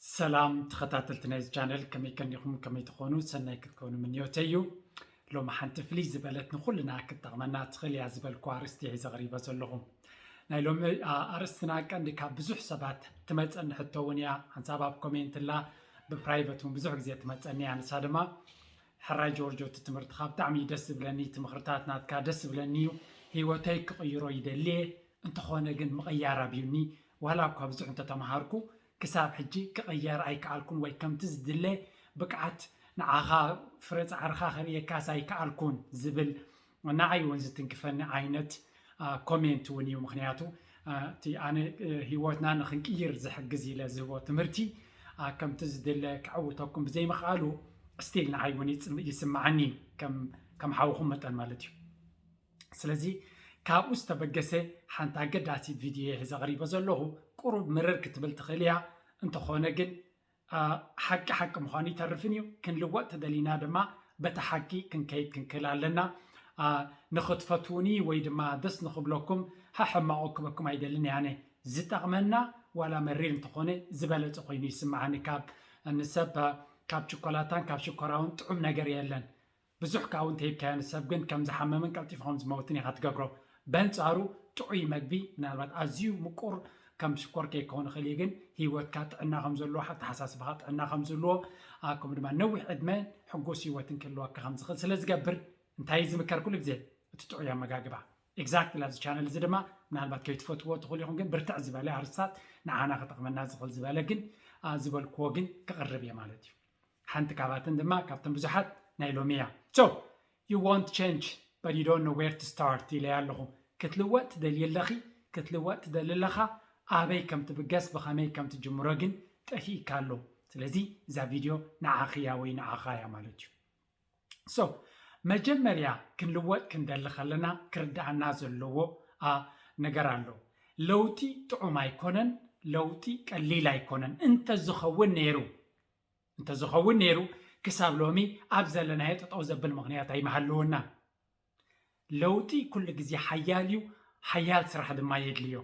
ሰላም ተኸታተልቲ ናይዚ ቻነል፣ ከመይ ቀኒኹም? ከመይ ትኾኑ? ሰናይ ክትኮኑ ምንዮተይ እዩ። ሎሚ ሓንቲ ፍልይ ዝበለት ንኹልና ክትጠቕመና ትኽእል እያ ዝበልኩ ኣርእስቲ ሒዘ ቀሪበ ዘለኹ። ናይ ሎሚ፣ ኣ-፣ ኣርእስትና ቀንዲ ካብ ብዙሕ ሰባት ትመጸኒ ሕቶ እውን እያ። ሓንሳብ ኣብ ኮሜንት ላ ብፕራይቨት እውን ብዙሕ ግዜ ትመጸኒ እያ። ንሳ ድማ፣ "ሕራይ ጆርጆ፣ እቲ ትምህርትኻ ብጣዕሚ እዩ ደስ ዝብለኒ፣ እቲ ምኽርታት ናትካ ደስ ዝብለኒ እዩ። ህይወተይ ክቕይሮ ይደሊ እየ፣ እንተኾነ ግን ምቕያር ኣብዩኒ። ዋላ እኳ ብዙሕ እንተተምሃርኩ፣ ክሳብ ሕጂ ክቕየር ኣይከኣልኩን፣ ወይ ከምቲ ዝድለ ብቕዓት ንዓኻ ፍረ ጻዕርኻ ከርእየካስ ኣይከኣልኩን" ዝብል ንዓይ እውን ዝትንክፈኒ ዓይነት፣ ኣ፣ ኮሜንት እውን እዩ። ምኽንያቱ፣ ኣ፣ እቲ ኣነ፣ እ፣ ህይወትና ንኽንቅይር ዝሕግዝ ኢለ ዝህቦ ትምህርቲ፣ ኣ፣ ከምቲ ዝድለ ከዕውተኩም ብዘይምኽኣሉ፣ ስቲል ንዓይ እውን ይጽም-፣ ይስምዓኒ፣ ከም፣ ከም ሓውኹም መጠን ማለት እዩ። ስለዚ ካብኡ ዝተበገሰ ሓንቲ ኣገዳሲት ቪድዮ እየ ሒዘ ቀሪበ ዘለኹ። ቁሩብ ምርር ክትብል ትኽእል እያ፣ እንተኾነ ግን፣ ኣ፣ ሓቂ ሓቂ ምዃኑ ይተርፍን እዩ። ክንልወጥ ተደሊና ድማ በቲ ሓቂ ክንከይድ ክንክእል ኣለና። ኣ፣ ንኽትፈትዉኒ ወይ ድማ ደስ ንኽብለኩም ሓሕማቕ ክበኩም ኣይደልን እየ። ኣነ ዝጠቕመና ዋላ መሪር እንተኾነ ዝበለጸ ኮይኑ ይስምዓኒ። ካብ ንሰብ፣ ኣ፣ ካብ ችኮላታን ካብ ሽኮራውን ጥዑም ነገር የለን። ብዙሕ ከኣ እውን ተሂብካዮ ንሰብ ግን ከም ዝሓመምን ቀልጢፉ ከም ዝመውትን ኢኻ ትገብሮ። በንጻሩ ጥዑይ መግቢ ምናልባት ኣዝዩ ምቁር ከም ሽኮር ከይከውን ይኽእል እዩ፣ ግን ህይወትካ ጥዕና ከም ዘለዎ፣ ኣተሓሳስባኻ ጥዕና ከም ዝህልዎ፣ ኣ፣ ከምኡ ድማ ነዊሕ ዕድመን ሕጉስ ህይወትን ክህልወካ ከም ዝኽእል ስለ ዝገብር እንታይ እዩ ዝምከር ኩሉ ግዜ? እቲ ጥዑይ ኣመጋግባ። ኤግዛክትሊ ኣብዚ ቻነል እዚ ድማ ምናልባት ከይትፈትዎ ትኽእሉ ኢኹም፣ ግን ብርትዕ ዝበለ ኣርስታት ንዓና ክጠቕመና ዝኽእል ዝበለ ግን፣ ኣ፣ ዝበልክዎ ግን ክቕርብ እየ ማለት እዩ። ሓንቲ ካብኣተን ድማ ካብተን ብዙሓት ናይ ሎሚ እያ። So, you want change, but you don't know where to start ኢለያ ኣለኹ። ክትልወጥ ትደልዪ ኣለኺ፣ ክትልወጥ ትደሊ ኣለኻ፣ ኣበይ ከም ትብገስ፣ ብኸመይ ከም ትጅምሮ ግን ጠፊእካ ኣሎ። ስለዚ እዛ ቪድዮ ንዓኺ እያ ወይ ንዓኻ እያ ማለት እዩ። So፣ መጀመርያ ክንልወጥ ክንደሊ ከለና ክርድኣና ዘለዎ፣ ኣ፣ ነገር ኣሎ። ለውጢ ጥዑም ኣይኮነን፣ ለውጢ ቀሊል ኣይኮነን። እንተዝኸውን ነይሩ፣ እንተዝኸውን ነይሩ፣ ክሳብ ሎሚ ኣብ ዘለናዮ ጠጠው ዘብል ምኽንያት ኣይምሃለወና። ለውጢ ኩሉ ግዜ ሓያል እዩ፣ ሓያል ስራሕ ድማ የድልዮ።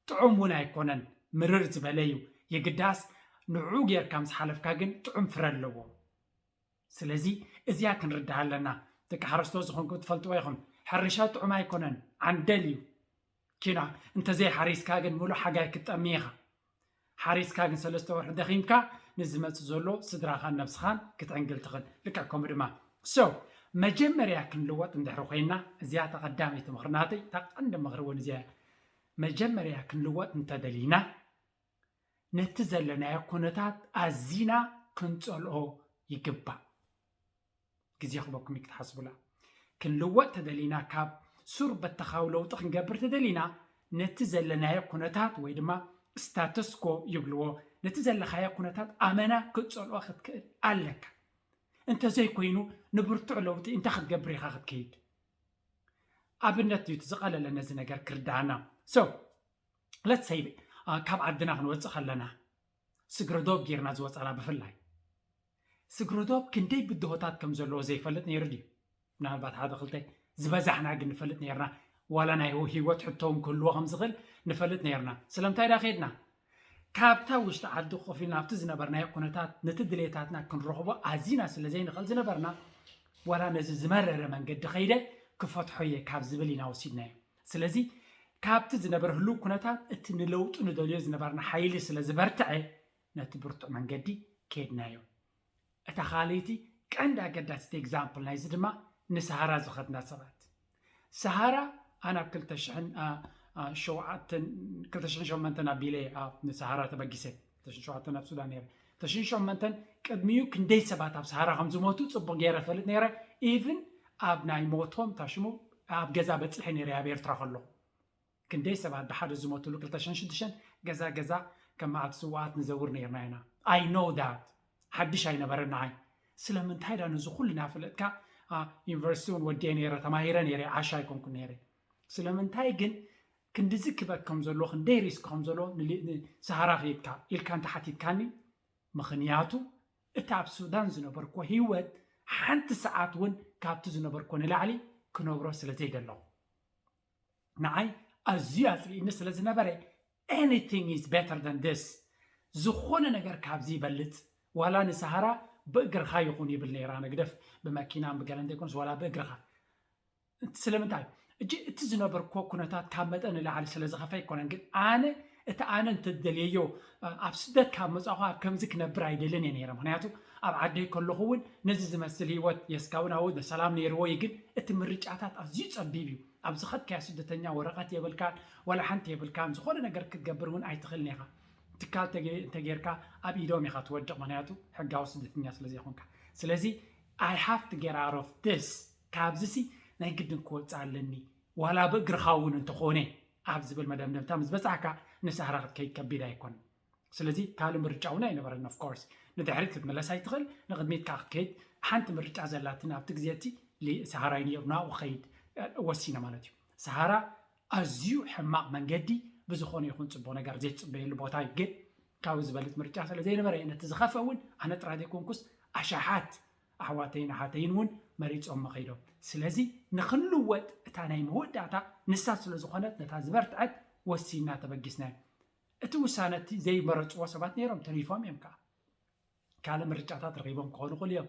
ጥዑም እውን ኣይኮነን፣ ምርር ዝበለ እዩ። የግዳስ ንዕኡ ጌርካ ምስ ሓለፍካ ግን ጥዑም ፍረ ኣለዎ። ስለዚ እዚኣ ክንርዳእ ኣለና። ደቂ ሓረስቶት ዝኾንኩም ትፈልጥዎ ኢኹም። ሕርሻ ጥዑም ኣይኮነን፣ ዓንደል እዩ። ኪና እንተዘይ ሓሪስካ ግን ምሉእ ሓጋይ ክትጠሚ ኢኻ። ሓሪስካ ግን ሰለስተ ወርሒ ደኺምካ ንዝመጽእ ዘሎ ስድራኻን ነብስኻን ክትዕንግል ትኽእል። ልክዕ ከምኡ ድማ። So፣ መጀመርያ ክንልወጥ እንድሕሪ ኮይና፣ እዚኣ እታ ቀዳመይቲ ምኽሪ ናተይ፣ እታ ቀንዲ ምኽሪ እውን እዚኣ እያ። መጀመርያ ክንልወጥ እንተደሊና፣ ነቲ ዘለናዮ ኩነታት ኣዚና ክንጸልኦ ይግባእ። ግዜ ክበኩም እዩ ክትሓስቡላ። ክንልወጥ ተደሊና፣ ካብ ሱር በተኻዊ ለውጢ ክንገብር ተደሊና፣ ነቲ ዘለናዮ ኩነታት ወይ ድማ ስታተስኮ ይብልዎ፣ ነቲ ዘለኻዮ ኩነታት ኣመና ክትጸልኦ ክትክእል ኣለካ። እንተዘይኮይኑ፣ ንብርቱዕ ለውጢ እንታይ ክትገብር ኢኻ ክትከይድ? ኣብነት እዩ እቲ ዝቐለለ ነዚ ነገር ክርድኣና። So፣ let's say፣ ኣ፣ ካብ ዓድና ክንወጽእ ከለና፣ ስግረ ዶብ ጌርና ዝወጻና ብፍላይ። ስግረ ዶብ ክንደይ ብድሆታት ከም ዘለዎ ዘይፈልጥ ነይሩ ድዩ? ምናልባት ሓደ ክልተ ዝበዛሕና ግን ንፈልጥ ነይርና። ዋላ ናይ ህይወት ሕቶ እውን ክህልዎ ከም ዝኽእል ንፈልጥ ነይርና። ስለምንታይ ዳ ከድና? ካብታ ውሽጢ ዓዲ ኮፍ ኢልና ኣብቲ ዝነበርናዮ ኩነታት ነቲ ድሌታትና ክንረኽቦ ኣዚና ስለ ዘይንኽእል ዝነበርና፣ ዋላ ነዚ ዝመረረ መንገዲ ከይደ ክፈትሖ እየ ካብ ዝብል ኢና ወሲድናዮ። ስለዚ ካብቲ ዝነበረ ህሉው ኩነታት እቲ ንለውጢ ንደልዮ ዝነበርና ሓይሊ ስለ ዝበርትዐ ነቲ ብርቱዕ መንገዲ ከድናዮ። እታ ካልኣይቲ ቀንዲ ኣገዳሲት ኤግዛምፕል ናይዚ ድማ ንሰሃራ ዝኸድና ሰባት። ሰሃራ ኣነ ኣብ ክልተ ሽሕን፣ ኣ፣ ኣ፣ ሸውዓተን፣ ክልተ ሽሕን ሸሞንተን ኣቢለ ኣብ ንሰሃራ ተበጊሰ። ክልተ ሽሕን ሸውዓተን ኣብ ሱዳን ነይረ። ክልተ ሽሕን ሸሞንተን ቅድሚኡ ክንደይ ሰባት ኣብ ሰሃራ ከም ዝሞቱ ጽቡቕ ገይረ እፈልጥ ነይረ። ኢቭን ኣብ ናይ ሞቶም ታሽሙ ኣብ ገዛ በጺሐ ነይረ ኣብ ኤርትራ ከለኹ። ክንደይ ሰባት ብሓደ ዝሞትሉ ክልተ ሽሕን ሽዱሽተን ገዛ ገዛ ከም መዓልቲ ስውኣት ንዘውር ነይርና ኢና። I know that። ሓድሽ ኣይነበረን ንዓይ። ስለምንታይ ዳ ነዚ ኩሉ እናፈለጥካ፣ ኣ፣ ዩኒቨርሲቲ እውን ወዲኤ ነይረ፣ ተማሂረ ነይረ፣ ዓሻ ኣይኮንኩን ነይረ። ስለምንታይ ግን ክንድዚ ክበክ ከም ዘሎ፣ ክንደይ ሪስክ ከም ዘሎ ንሊ-፣ ንሰሃራ ከይድካ ኢልካ እንተሓቲትካኒ፣ ምኽንያቱ እቲ ኣብ ሱዳን ዝነበርኩዎ ህይወት ሓንቲ ሰዓት እውን ካብቲ ዝነበርኩዎ ንላዕሊ ክነብሮ ስለ ዘይደለኹ። ንዓይ ኣዝዩ ኣጽሊእኒ ስለ ዝነበረ፣ anything is better than this። ዝኾነ ነገር ካብዚ ይበልፅ። ዋላ ንሰሃራ ብእግርኻ ይኹን ይብል ነይራ፣ ንግደፍ ብመኪናን ብገለ እንተይኮነስ ዋላ ብእግርኻ። ስለምንታይ? እጂ እቲ ዝነበርኩዎ ኩነታት ካብ መጠን ንላዕሊ ስለ ዝኸፈ ኣይኮነን፣ ግን ኣነ እቲ ኣነ እንተደልየዮ ኣብ ስደት ካብ መጻኹ ኣብ ከምዚ ክነብር ኣይደልን እየ ነይረ። ምክንያቱ ኣብ ዓደይ ከለኹ እውን ነዚ ዝመስል ህይወት የስካውን ኣው ሰላም ነይርዎ እዩ፣ ግን እቲ ምርጫታት ኣዝዩ ጸቢብ እዩ። ኣብ ዝኸድካዮ ስደተኛ ወረቐት የብልካን፣ ዋላ ሓንቲ የብልካን፣ ዝኾነ ነገር ክትገብር እውን ኣይትኽእልን ኢኻ። ትካል ተገ- እንተጌርካ ኣብ ኢዶም ኢኻ ትወድቕ፣ ምክንያቱ ሕጋዊ ስደተኛ ስለ ዘይኮንካ። ስለዚ I have to get out of this፣ ካብዚ ሲ ናይ ግድን ክወፅእ ኣለኒ፣ ዋላ ብእግርኻ እውን እንተኾነ ኣብ ዝብል መደምደምታ ምስ በፃሕካ ንሰሃራ ክትከይድ ከቢድ ኣይኮን። ስለዚ ካልእ ምርጫ እውን ኣይነበረን። Of course ንድሕሪት ክትምለስ ኣይትኽእል፣ ንቕድሚት ከዓ ክትከይድ ሓንቲ ምርጫ ዘላትን ኣብቲ ግዜ እቲ ሰሃራ እዩ ነይሩ፣ ናብኡ ክኸይድ ወሲነ ማለት እዩ። ሰሃራ ኣዝዩ ሕማቕ መንገዲ፣ ብዝኾነ ይኹን ፅቡቕ ነገር ዘይትፅበየሉ ቦታ እዩ። ግን ካብኡ ዝበልፅ ምርጫ ስለ ዘይነበረ ነቲ ዝኸፈ እውን ኣነ ጥራይ ዘይኮንኩስ ኣሽሓት ኣሕዋተይን ኣሓተይን እውን መሪፆም መኸይዶም። ስለዚ ንክንልወጥ እታ ናይ መወዳእታ ንሳ ስለ ዝኾነት ነታ ዝበርትዐት ወሲና ተበጊስና። እቲ ውሳነ እቲ ዘይመረፅዎ ሰባት ነይሮም፣ ተሪፎም እዮም ከዓ። ካልእ ምርጫታት ረኺቦም ክኾኑ ይኽእሉ እዮም።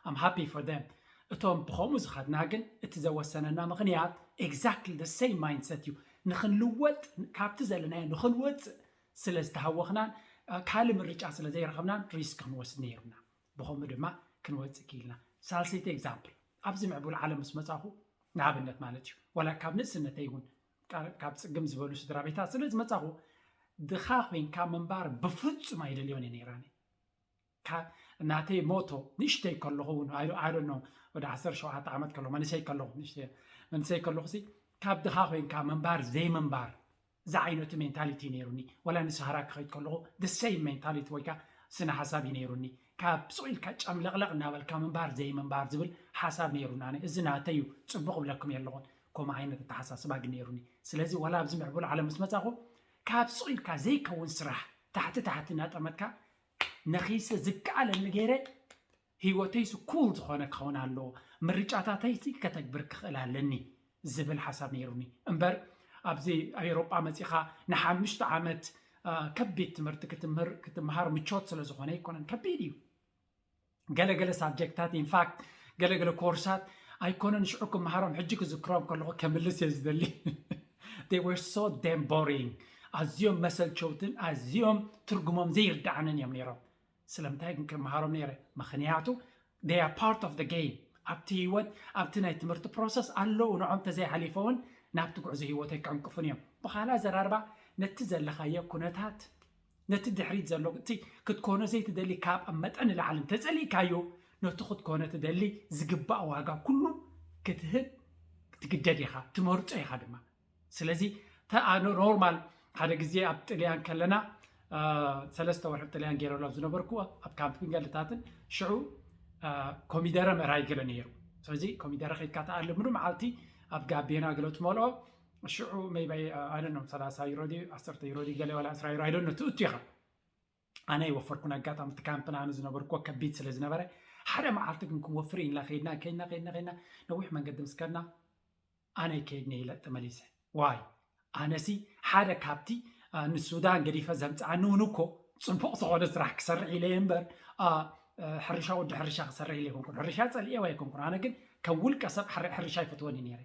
I'm happy for them። እቶም ብኸምኡ ዝኸድና ግን እቲ ዘወሰነና ምኽንያት exactly the same mindset እዩ። ንኽንልወጥ፣ ካብቲ ዘለናዮ ንኽንወፅእ ስለ ዝተሃወኽናን ካልእ ምርጫ ስለ ዘይረኸብናን ሪስክ ክንወስድ ነይሩና። ብኸምኡ ድማ ክንወፅእ ክኢልና። ሳልሰይቲ example፣ ኣብዚ ምዕቡል ዓለም ምስ መፃኹ ንኣብነት ማለት እዩ፣ ዋላ ካብ ንእስነተይ እውን ካብ ፅግም ዝበሉ ስድራ ቤታት ስለ ዝመፃኹ ድኻ ኮይንካ ምንባር ብፍፁም ኣይደልዮን እየ ነይራኒ። ናተይ ሞቶ ንእሽተይ ከለኹ እውን ወደ ዓሰርተ ሸውዓተ ዓመት ከለኹ መንእሰይ ከለኹ መንእሰይ ከለኹ ካብ ድኻ ኮይንካ ምንባር ዘይምንባር ዝዓይነቱ ሜንታሊቲ ነይሩኒ። ወላ ንሰሃራ ክኸይድ ከለኹ ደሰይ ሜንታሊቲ ወይካ ስነ ሓሳብ እዩ ነይሩኒ። ካብ ስቕ ኢልካ ጨምለቕለቕ እናበልካ ምንባር ዘይምንባር ዝብል ሓሳብ ነይሩና። እዚ ናተይ እዩ፣ ፅቡቕ ብለኩም የለኹን። ከምኡ ዓይነት ኣተሓሳስባ ግን ነይሩኒ። ስለዚ ዋላ ኣብዚ ምዕቡል ዓለም ምስ መፃኹ ካብ ስቕ ኢልካ ዘይከውን ስራሕ ታሕቲ ታሕቲ እናጠመትካ ነኺሰ ዝከኣለኒ ገይረ ህይወተይስ ኩል ዝኾነ ክኸውን ኣለዎ፣ ምርጫታተይሲ ከተግብር ክኽእል ኣለኒ ዝብል ሓሳብ ነይሩኒ። እምበር ኣብዚ ኣውሮጳ መፂኻ ንሓሙሽተ ዓመት ከቢድ ትምህርቲ ክትምህር ክትምሃር ምቾት ስለ ዝኾነ ኣይኮነን፣ ከቢድ እዩ። ገለገለ ሳብጀክታት ኢንፋክት ገለገለ ኮርሳት ኣይኮነን ሽዑ ክምሃሮም ሕጂ ክዝክሮም ከለኹ ከምልስ እየ ዝደሊ። They were so damn boring። ኣዝዮም መሰልቸውትን ኣዝዮም ትርጉሞም ዘይርድዓንን እዮም ነይሮም። ስለምንታይ ግን ክምሃሮም ነይረ? ምክንያቱ they are part of the game። ኣብቲ ህይወት ኣብቲ ናይ ትምህርቲ ፕሮሰስ ኣለዉ። ንዖም ተዘይሓሊፈውን ናብቲ ጉዕዞ ህይወተይ ክዕንቅፉን እዮም። ብኻልእ ኣዘራርባ ነቲ ዘለኻዮ ኩነታት ነቲ ድሕሪት ዘሎ እቲ ክትኮኖ ዘይትደሊ ካብ ኣብ መጠን ንላዕሊ እንተጸሊእካዮ ነቲ ክትኮኖ ትደሊ ዝግባእ ዋጋ ኩሉ ክትህብ ትግደድ ኢኻ፣ ትመርጾ ኢኻ ድማ። ስለዚ ኖርማል ሓደ ግዜ ኣብ ጥልያን ከለና ሰለስተ ወርሒ ጥልያን ገይረሉ ኣብ ዝነበርኩ ኣብ ካምፒንግ ገልታትን ሽዑ ኮሚደረ ምእራይ ገለ ነይሩ። ስለዚ ኮሚደረ ከይድካ ተኣልምሉ መዓልቲ ኣብ ጋቤና ገለ ትመልኦ ሽዑ maybe I don't know ሰላሳ ዩሮ ድዩ ዓሰርተ ዩሮ ድዩ ገለ ዋላ ዕስራ ዩሮ I don't know ትእቱ ኢኻ። ኣነ ይወፈርኩን ኣጋጣሚ እቲ ካምፕና ኣነ ዝነበርኩዎ ከቢድ ስለ ዝነበረ ሓደ መዓልቲ ግን ክንወፍር ኢልና ከይድና ከይድና ከይድና ከይድና ነዊሕ መንገዲ ምስ ከድና ኣነ ይከይድኒ ኢለ ተመሊሰ። ዋይ ኣነሲ ሓደ ካብቲ ንሱዳን ገዲፈ ዘምፅኣኒ እውን እኮ ፅቡቕ ዝኾነ ስራሕ ክሰርሕ ኢለ እየ እምበር ሕርሻ ወዲ ሕርሻ ክሰርሕ ኢለ ይኮንኩን ሕርሻ ፀልኤ ኣይኮንኩን። ኣነ ግን ከም ውልቀ ሰብ ሕርሻ ይፈትወኒ ነይረ።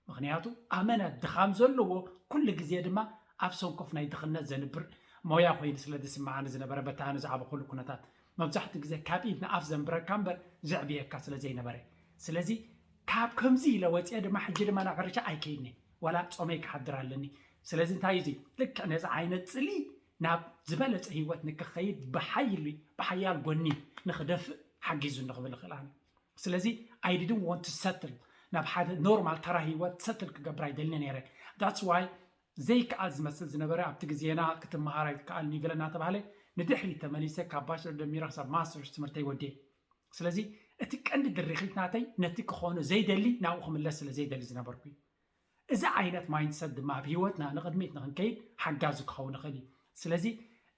ምኽንያቱ ኣመና ድኻም ዘለዎ ኩሉ ግዜ ድማ ኣብ ሰንኮፍ ናይ ድኽነት ዘንብር ሞያ ኮይኑ ስለ ዝስምዓኒ ዝነበረ በቲ ኣነ ዝዓበኹሉ ኩነታት መብዛሕትኡ ግዜ ካብ ኢድ ንኣፍ ዘንብረካ እምበር ዘዕብየካ ስለ ዘይነበረ። ስለዚ ካብ ከምዚ ኢለ ወፅየ ድማ ሕጂ ድማ ናብ ሕርሻ ኣይከይድኒ ዋላ ፆመይ ክሓድር ኣለኒ። ስለዚ እንታይ እዩ ልክዕ ነዚ ዓይነት ፅሊ ናብ ዝበለፀ ህይወት ንክኸይድ ብሓይሊ ብሓያል ጎኒ ንክደፍእ ሓጊዙ ንክብል ይኽእል ኣነ። ስለዚ I didn't want to settle ናብ ሓደ ኖርማል ተራ ህይወት ሰትል ክገብር ኣይደልኒ ነይረ። That's why ዘይከኣል ዝመስል ዝነበረ ኣብቲ ግዜና ክትመሃር ኣይትከኣልን እዩ ገለ እናተባህለ ንድሕሪት ተመሊሰ ካብ ባችለር ደሚረ ክሳብ ማስተርስ ትምህርተይ ወዲየ። ስለዚ እቲ ቀንዲ ድርኺት ናተይ ነቲ ክኾኖ ዘይደሊ ናብኡ ክምለስ ስለ ዘይደሊ ዝነበርኩ እዩ። እዚ ዓይነት ማይንድሰት ድማ ኣብ ህይወትና ንቕድሚት ንክንከይድ ሓጋዚ ክኸውን ይኽእል እዩ። ስለዚ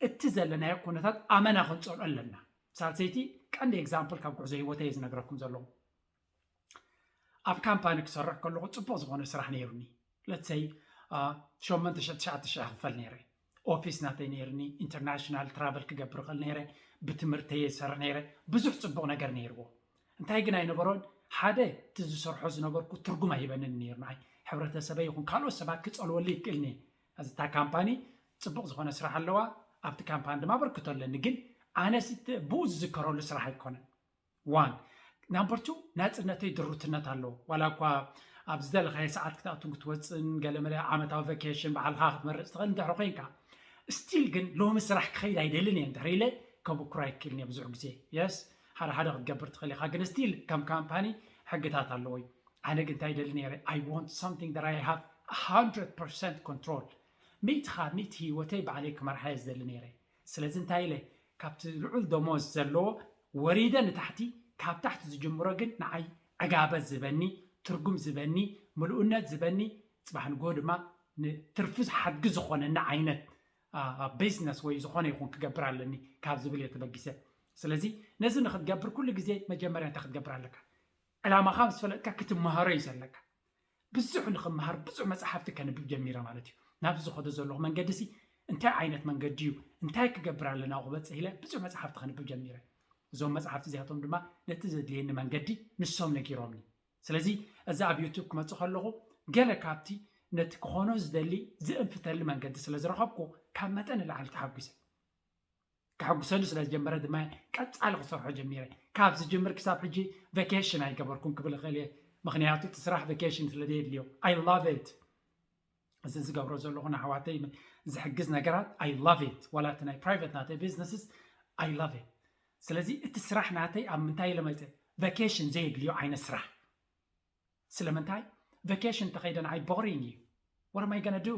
እቲ ዘለናዮ ኩነታት ኣመና ክንፀልኦ ኣለና። ሳልሰይቲ ቀንዲ ኤግዛምፕል ካብ ጉዕዞ ህይወተይ እየ ዝነግረኩም ዘለኹ። ኣብ ካምፓኒ ክሰርሕ ከለኹ ፅቡቕ ዝኾነ ስራሕ ነይሩኒ። ለትሰይ ሸመንተ ሽሕ ትሽዓተ ሽሕ ክፈል ነይረ። ኦፊስ ናተይ ነይርኒ፣ ኢንተርናሽናል ትራቨል ክገብር ኽእል ነይረ፣ ብትምህርተይ ይሰርሕ ነይረ፣ ብዙሕ ፅቡቕ ነገር ነይርዎ። እንታይ ግን ኣይነበሮን፣ ሓደ እቲ ዝሰርሖ ዝነበርኩ ትርጉም ኣይበንን ነይሩ። ንዓይ ሕብረተሰበይ ይኹን ካልኦት ሰባት ክፀልወሉ ይክእልኒ። እታ ካምፓኒ ፅቡቕ ዝኾነ ስራሕ ኣለዋ፣ ኣብቲ ካምፓኒ ድማ ኣበርክቶ ኣለኒ፣ ግን ኣነስ ብኡ ዝዝከረሉ ስራሕ ኣይኮነን። ዋን ናምበር ቱ ናፅነተይ ድሩትነት ኣለዎ። ዋላ እኳ ኣብ ዝደለኻዮ ሰዓት ክትኣቱን ክትወፅን ገለመለ ዓመታዊ ቨኬሽን ባዕልካ ክትመርፅ ትኽእል እንድሕር ኮይንካ፣ ስቲል ግን ሎሚ ስራሕ ክኸይድ ኣይደልን እየ እንድሕር ኢለ ከብኩር ኣይክእልን እየ። ብዙሕ ግዜ የስ ሓደ ሓደ ክትገብር ትኽእል ኢኻ፣ ግን ስቲል ከም ካምፓኒ ሕግታት ኣለዎ እዩ። ኣነ ግን እንታይ ይደሊ ነይረ? I want something that I have one hundred percent control። ሚእቲ ካብ ሚእቲ ህይወተይ ባዕለይ ክመርሓ እየ ዝደሊ ነይረ። ስለዚ እንታይ ኢለ? ካብቲ ልዑል ደሞዝ ዘለዎ ወሪደ ንታሕቲ፣ ካብ ታሕቲ ዝጅምሮ ግን ንዓይ ዕጋበት ዝበኒ፣ ትርጉም ዝበኒ፣ ምሉእነት ዝበኒ፣ ፅባሕ ንጎ ድማ ንትርፊ ሓድጊ ዝኾነኒ ዓይነት ቢዝነስ ወይ ዝኾነ ይኹን ክገብር ኣለኒ ካብ ዝብል እየ ተበጊሰ። ስለዚ ነዚ ንክትገብር ኩሉ ግዜ መጀመርያ እንታይ ክትገብር ኣለካ? ዕላማኻ ምስ ፈለጥካ ክትመሃሮ እዩ ዘለካ። ብዙሕ ንክመሃር ብዙሕ መፅሓፍቲ ከንብብ ጀሚረ ማለት እዩ። ናብዚ ዝኸዶ ዘለኹ መንገዲ ሲ እንታይ ዓይነት መንገዲ እዩ፣ እንታይ ክገብር ኣለና ክበፅሕ ኢለ ብዙሕ መፅሓፍቲ ከንብብ ጀሚረ። እዞም መፅሓፍቲ እዚኣቶም ድማ ነቲ ዘድልየኒ መንገዲ ንሶም ነጊሮምኒ። ስለዚ እዚ ኣብ ዩቱብ ክመፅእ ከለኹ ገለ ካብቲ ነቲ ክኾኖ ዝደሊ ዝእንፍተሊ መንገዲ ስለ ዝረኸብኩ ካብ መጠን ንላዕሊ ተሓጒሰ። ከሐጉሰኒ ስለ ዝጀመረ ድማ ቀፃሊ ክሰርሖ ጀሚረ። ካብ ዝጅምር ክሳብ ሕጂ ቨኬሽን ኣይገበርኩን ክብል እኽእል እየ፣ ምክንያቱ እቲ ስራሕ ቨኬሽን ስለ ዘየድልዮ። I love it። እዚ ዝገብሮ ዘለኹ ንኣሕዋተይ ዝሕግዝ ነገራት I love it። ዋላ እቲ ናይ ፕራይቬት ናተይ ቢዝነስስ I love it። ስለዚ እቲ ስራሕ ናተይ ኣብ ምንታይ ኢለ መፀ? ቨኬሽን ዘየድልዮ ዓይነት ስራሕ። ስለምንታይ? ቨኬሽን ተኸይደ ንዓይ ቦሪንግ እዩ። What am I gonna do?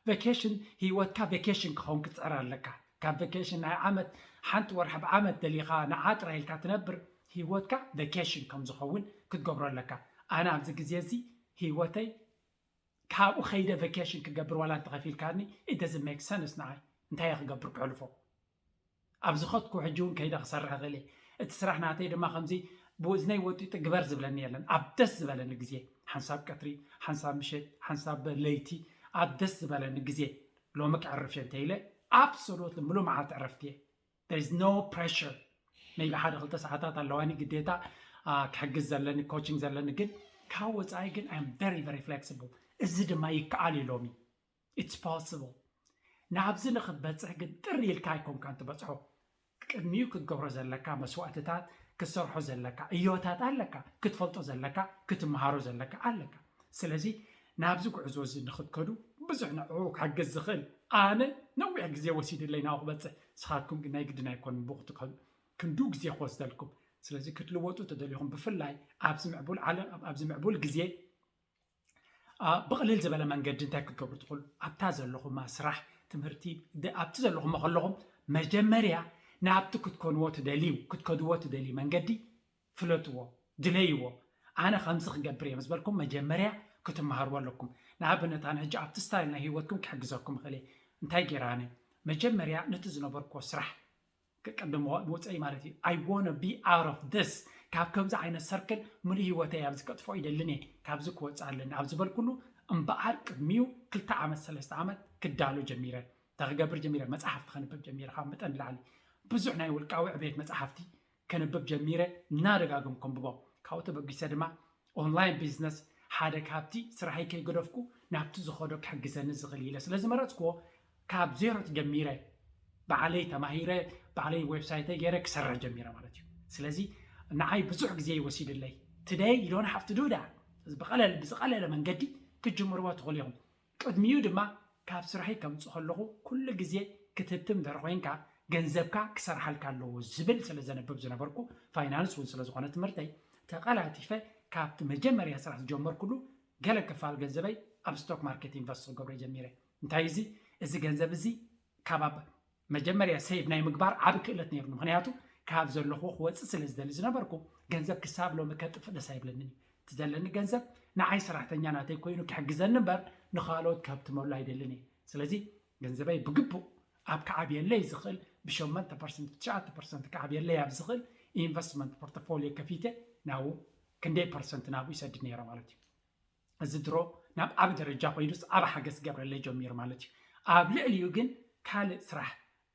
ቨኬሽን ህይወትካ ቨኬሽን ክኸውን ክትፅዕር ኣለካ። ካብ ቨኬሽን ናይ ዓመት ሓንቲ ወርሒ ብዓመት ደሊኻ ንዓ ጥራይ ኢልካ ትነብር፣ ህይወትካ ቨኬሽን ከም ዝኸውን ክትገብሮ ኣለካ። ኣነ ኣብዚ ግዜ እዚ ህይወተይ ካብኡ ከይደ ቨኬሽን ክገብር ዋላ እንተኸፊልካኒ it doesn't make sense ንዓይ። እንታይ እየ ክገብር ክሕልፎ? ኣብ ዝኸድኩ ሕጂ እውን ከይደ ክሰርሕ እኽእል እየ። እቲ ስራሕ ናተይ ድማ ከምዚ ብእዝነይ ወጢጡ ግበር ዝብለኒ የለን። ኣብ ደስ ዝበለኒ ግዜ፣ ሓንሳብ ቀትሪ፣ ሓንሳብ ምሸት፣ ሓንሳብ ለይቲ፣ ኣብ ደስ ዝበለኒ ግዜ ሎሚ ክዕርፍ እየ እንተኢለ absolutely ምሉእ መዓልቲ ዕረፍቲ እየ። There is no pressure። Maybe ሓደ ክልተ ሰዓታት ኣለዋኒ ግዴታ ክሕግዝ ዘለኒ ኮችንግ ዘለኒ፣ ግን ካብ ወፃኢ ግን I am very very flexible። እዚ ድማ ይከኣል እዩ ሎሚ። It's possible። ናብዚ ንክትበፅሕ ግን ጥር ኢልካ ኣይኮንካን ትበፅሖ። ቅድሚኡ ክትገብሮ ዘለካ መስዋእትታት፣ ክትሰርሖ ዘለካ እዮታት ኣለካ፣ ክትፈልጦ ዘለካ፣ ክትመሃሮ ዘለካ ኣለካ። ስለዚ ናብዚ ጉዕዞ እዚ ንክትከዱ ብዙሕ ንዕኡ ክሕግዝ ዝኽእል ኣነ ነዊሕ ግዜ ወሲድለይ ናብኡ ክበፅሕ፣ ንስኻትኩም ግን ናይ ግድን ኣይኮንን ብኡ ክትከዱ። ክንዱ ግዜ ክወስደልኩም። ስለዚ ክትልወጡ ተደሊኹም ብፍላይ ኣብዚ ምዕቡል ዓለም ኣብዚ ምዕቡል ግዜ ብቕልል ዝበለ መንገዲ እንታይ ክትገብሩ ትኽእሉ? ኣብታ ዘለኹማ ስራሕ ትምህርቲ ኣብቲ ዘለኹሞ ከለኹም መጀመርያ ናብቲ ክትኮንዎ ትደልዩ ክትከድዎ ትደልዩ መንገዲ ፍለጥዎ፣ ድለይዎ። ኣነ ከምዚ ክገብር እየ ምስ በልኩም መጀመርያ ክትመሃርዎ ኣለኩም። ንኣብነት ኣነ ሕጂ ኣብቲ ስታይል ናይ ህይወትኩም ክሕግዘኩም እኽእል እየ። እንታይ ገይረ ኣነ መጀመርያ ነቲ ዝነበርክዎ ስራሕ ቅድም ምውፀይ ማለት እዩ። I wanna be out of this። ካብ ከምዚ ዓይነት ሰርክል ሙሉእ ህይወተይ ኣብዚ ከጥፍኦ ይደልን እየ፣ ካብዚ ክወፅእ ኣለኒ ኣብ ዝበልኩሉ እምበኣር ቅድሚኡ ክልተ ዓመት ሰለስተ ዓመት ክዳሎ ጀሚረ። እንታይ ክገብር ጀሚረ? መፅሓፍቲ ከንብብ ጀሚረ። ካብ መጠን ንላዕሊ ብዙሕ ናይ ውልቃዊ ዕቤት መፅሓፍቲ ከንብብ ጀሚረ፣ እናደጋገምኩ ከንብቦ። ካብኡ ተበጊሰ ድማ ኦንላይን ቢዝነስ ሓደ ካብቲ ስራሐይ ከይገደፍኩ ናብቲ ዝኸዶ ክሕግዘኒ ዝኽእል ኢለ ስለ ዝመረፅክዎ ካብ ዜሮ ጀሚረ ባዕለይ ተማሂረ ባዕለይ ዌብሳይተይ ገይረ ክሰርሕ ጀሚረ ማለት እዩ። ስለዚ ንዓይ ብዙሕ ግዜ ይወሲድለይ። Today you don't have to do that። ብዝቐለለ መንገዲ ክትጅምርዎ ትኽእሉ ኢኹም። ቅድሚኡ ድማ ካብ ስራሐይ ከምፅእ ከለኹ ኩሉ ግዜ ክትህትም እንድሕር ኮይንካ ገንዘብካ ክሰርሓልካ ኣለዎ ዝብል ስለ ዘንብብ ዝነበርኩ ፋይናንስ እውን ስለ ዝኾነ ትምህርተይ ተቐላጢፈ ካብቲ መጀመርያ ስራሕ ዝጀመርኩሉ ገለ ክፋል ገንዘበይ ኣብ ስቶክ ማርኬት ኢንቨስት ክገብሮ ጀሚረ። እንታይ እዚ እዚ ገንዘብ እዚ ካብ ኣብ መጀመርያ ሴቭ ናይ ምግባር ዓብ ክእለት ነይሩኒ። ምክንያቱ ካብ ዘለኹ ክወፅእ ስለ ዝደሊ ዝነበርኩ ገንዘብ ክሳብ ሎሚ ከጥፍእ ደስ ኣይብለንን እዩ። እቲ ዘለኒ ገንዘብ ንዓይ ሰራሕተኛ ናተይ ኮይኑ ክሕግዘኒ እምበር ንካልኦት ከብትመሉ ኣይደልን እየ። ስለዚ ገንዘበይ ብግቡእ ኣብ ክዓብየለይ ዝኽእል ብሸመንተ ፐርሰንት ብትሽዓተ ፐርሰንት ክዓብየለይ ኣብ ዝኽእል ኢንቨስትመንት ፖርቶፎሊዮ ከፊተ ናብኡ ክንደይ ፐርሰንት ናብኡ ይሰድድ ነይረ ማለት እዩ። እዚ ድሮ ናብ ዓብ ደረጃ ኮይኑስ ዓብ ሓገዝ ክገብረለይ ጀሚሩ ማለት እዩ። ኣብ ልዕሊኡ ግን ካልእ ስራሕ፣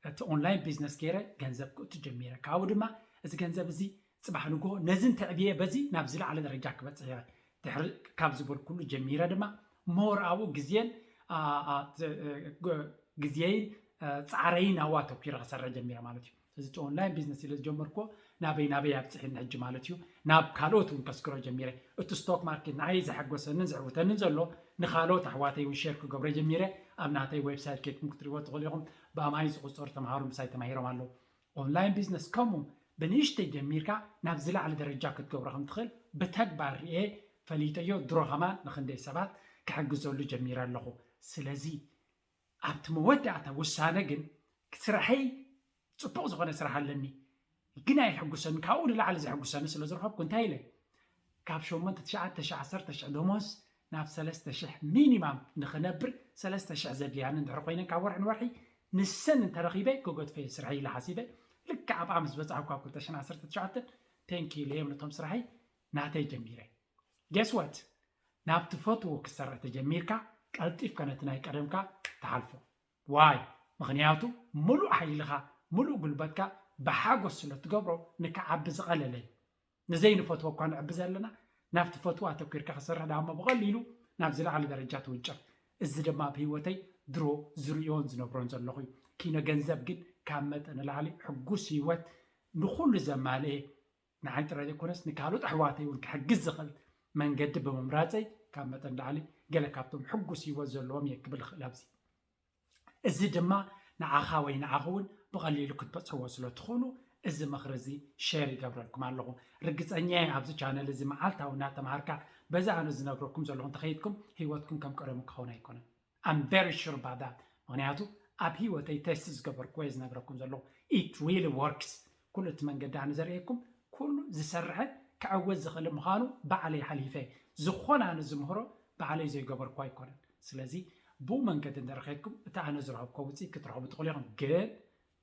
እቲ ኦንላይን ቢዝነስ ገይረ ገንዘብ ክእቱ ጀሚረ። ካብኡ ድማ እዚ ገንዘብ እዚ ፅባሕ ንግሆ ነዚ እንተዕብየ በዚ ናብ ዝለዓለ ደረጃ ክበፅሕ እየ ድሕሪ ካብ ዝበልኩሉ ጀሚረ ድማ ሞር ኣብኡ ግዜን ግዜይን ፃዕረይን ኣብኡ ኣተኪረ ክሰርሕ ጀሚረ ማለት እዩ። እዚ ኦንላይን ቢዝነስ ኢለ ዝጀመርኩ ናበይ ናበይ ኣብፅሕኒ ሕጂ ማለት እዩ። ናብ ካልኦት እውን ከስክሮ ጀሚረ። እቲ ስቶክ ማርኬት ንዓይ ዘሐጎሰንን ዘዕውተንን ዘሎ ንካልኦት ኣሕዋተይ እውን ሼር ክገብሮ ጀሚረ። ኣብ ናተይ ዌብሳይት ኬድኩም ክትሪእዎ ትኽእሉ ኢኹም። ብኣማይ ዝቁፀሩ ተምሃሩ ምሳይ ተማሂሮም ኣለዉ። ኦንላይን ቢዝነስ ከምኡ ብንእሽተይ ጀሚርካ ናብ ዝለዓለ ደረጃ ክትገብሮ ከም ትኽእል ብተግባር ርኤ ፈሊጠዮ። ድሮ ከማን ንክንደይ ሰባት ክሕግዘሉ ጀሚረ ኣለኹ። ስለዚ ኣብቲ መወዳእታ ውሳነ ግን ስራሐይ ፅቡቕ ዝኾነ ስራሕ ኣለኒ ግን ኣይሕጉሰኒ፣ ካብኡ ንላዕሊ ዘሕጉሰኒ ስለ ዝረኸብኩ እንታይ ኢለ ካብ ሸሞንተ ትሽዓተ ሺሕ ዓሰርተ ሺሕ ደሞዝ ናብ ሰለስተ ሺሕ ሚኒማም ንኽነብር ሰለስተ ሺሕ ዘድልያኒ እንድሕር ኮይነ ካብ ወርሒ ንወርሒ ንሰን እንተረኺበ ክገድፈ እየ ስርሐይ ኢለ ሓሲበ። ልክዕ ኣብኣ ምስ በፃሕኩ ኣብ ክልተ ሽሕን ዓሰርተ ትሽዓተን ቴንኪ ኢለዮም ነቶም ስራሐይ ናተይ ጀሚረ። ጌስ ዋት? ናብ ትፈትዎ ክትሰርሕ ተጀሚርካ ቀልጢፍካ ነቲ ናይ ቀደምካ ትሓልፎ። ዋይ? ምኽንያቱ ሙሉእ ሓይልኻ ሙሉእ ጉልበትካ ብሓጎስ ስለ ትገብሮ ንክዓቢ ዝቐለለ እዩ። ንዘይንፈትዎ እኳ ንዕቢ ዘለና ናብ ትፈትዎ ኣተኪርካ ክሰርሕ ደኣ እሞ ብቐሊሉ ናብ ዝለዓለ ደረጃ ትውንጨፍ። እዚ ድማ ኣብ ህይወተይ ድሮ ዝርእዮን ዝነብሮን ዘለኹ እዩ። ኪኖ ገንዘብ ግን ካብ መጠን ንላዕሊ ሕጉስ ህይወት ንኹሉ ዘማልኤ ንዓይ ጥራይ ዘይኮነስ ንካልኦት ኣሕዋተይ እውን ክሕግዝ ዝኽእል መንገዲ ብምምራፀይ ካብ መጠን ላዕሊ ገለ ካብቶም ሕጉስ ህይወት ዘለዎም እየ ክብል እኽእል ኣብዚ። እዚ ድማ ንዓኻ ወይ ንዓኺ እውን ብቐሊሉ ክትበፅሕዎ ስለ ትኽእሉ እዚ ምኽሪ እዚ ሼር ይገብረልኩም ኣለኹ። ርግፀኛ እየ ኣብዚ ቻነል እዚ መዓልታዊ እናተምሃርካ በዚ ኣነ ዝነግረኩም ዘለኹ እንተኸይድኩም ህይወትኩም ከም ቀደሙ ክኸውን ኣይኮነን። I'm very sure about that። ምኽንያቱ ኣብ ህይወተይ ቴስት ዝገበርኩዎ እየ ዝነግረኩም ዘለኹ። It really works። ኩሉ እቲ መንገዲ ኣነ ዘርእየኩም ኩሉ ዝሰርሕን ክዕወት ዝኽእል ምዃኑ ባዕለይ ሓሊፈ። ዝኾነ ኣነ ዝምህሮ ባዕለይ ዘይገበርኩ ኣይኮነን። ስለዚ ብኡ መንገዲ እንተረኸብኩም እቲ ኣነ ዝረኸብኩዎ ውፅኢት ክትረኽቡ ትኽእሉ ኢኹም። ግን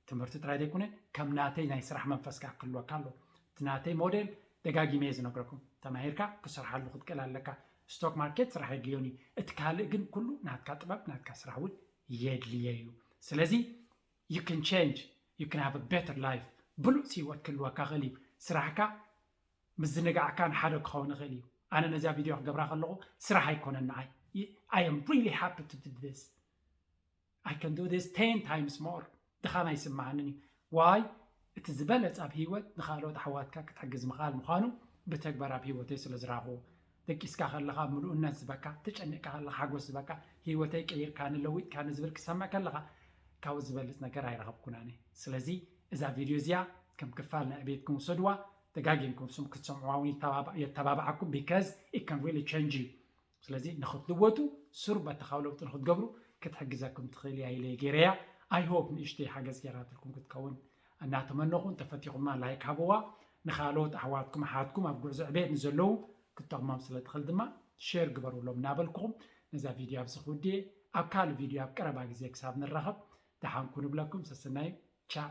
ትምህርቲ ጥራይ ዘይኮነ ከም ናተይ ናይ ስራሕ መንፈስ ከዓ ክህልወካ ኣለዎ። እቲ ናተይ ሞዴል ደጋጊመ እየ ዝነግረኩም። ተማሂርካ ክሰርሓሉ ክትክእል ኣለካ። ስቶክ ማርኬት ስራሕ የድልዮን እዩ። እቲ ካልእ ግን ኩሉ ናትካ ጥበብ ናትካ ስራሕ እውን የድልየ እዩ። ስለዚ you can change, you can have a better life። ብሉፅ ህይወት ክህልወካ ክእል እዩ። ስራሕካ ምዝንጋዕካን ሓደ ክኸውን ይኽእል እዩ። ኣነ ነዚኣ ቪድዮ ክገብራ ከለኹ ስራሕ ኣይኮነን ንዓይ። I am really happy to do this. I can do this ten times more። ድኻም ኣይስምዓንን እዩ። ዋይ? እቲ ዝበለጸ ኣብ ህይወት ንኻልኦት ኣሕዋትካ ክትሕግዝ ምኽኣል ምዃኑ ብተግባር ኣብ ህይወተይ ስለ ዝረኣኹዎ። ደቂስካ ከለኻ ምሉእነት ዝበካ፣ ተጨኒቕካ ከለኻ ሓጎስ ዝበካ፣ ህይወተይ ቀይርካኒ ለዊጥካኒ ዝብል ክሰምዕ ከለኻ ካብኡ ዝበልጽ ነገር ኣይረኸብኩን ኣነ። ስለዚ እዛ ቪድዮ እዚኣ ከም ክፋል ናይ ዕቤትኩም ውሰድዋ። ደጋጊምኩም ስም ክትሰምዕዋ እውን ይተባባ- የተባብዓኩም because it can really change you። ስለዚ ንክትልወጡ ስሩ በተኻዊ ለውጢ ንክትገብሩ ክትሕግዘኩም ትኽእል እያ ኢለ ገይረያ። I hope ንእሽተይ ሓገዝ ገይራትልኩም ክትከውን እናተመነኹ እንተፈቲኹማ ላይክ ሃብዋ። ንኻልኦት ኣሕዋትኩም ኣሓትኩም ኣብ ጉዕዞ ዕቤት ንዘለዉ ክትጠቕሞም ስለ ትኽእል ድማ ሼር ግበሩሎም እናበልኩኹም ነዛ ቪድዮ ኣብዚ ክውድየ። ኣብ ካልእ ቪድዮ ኣብ ቀረባ ግዜ ክሳብ ንራኸብ ደሓንኩ ንብለኩም። ሰሰናዩ። ቻው።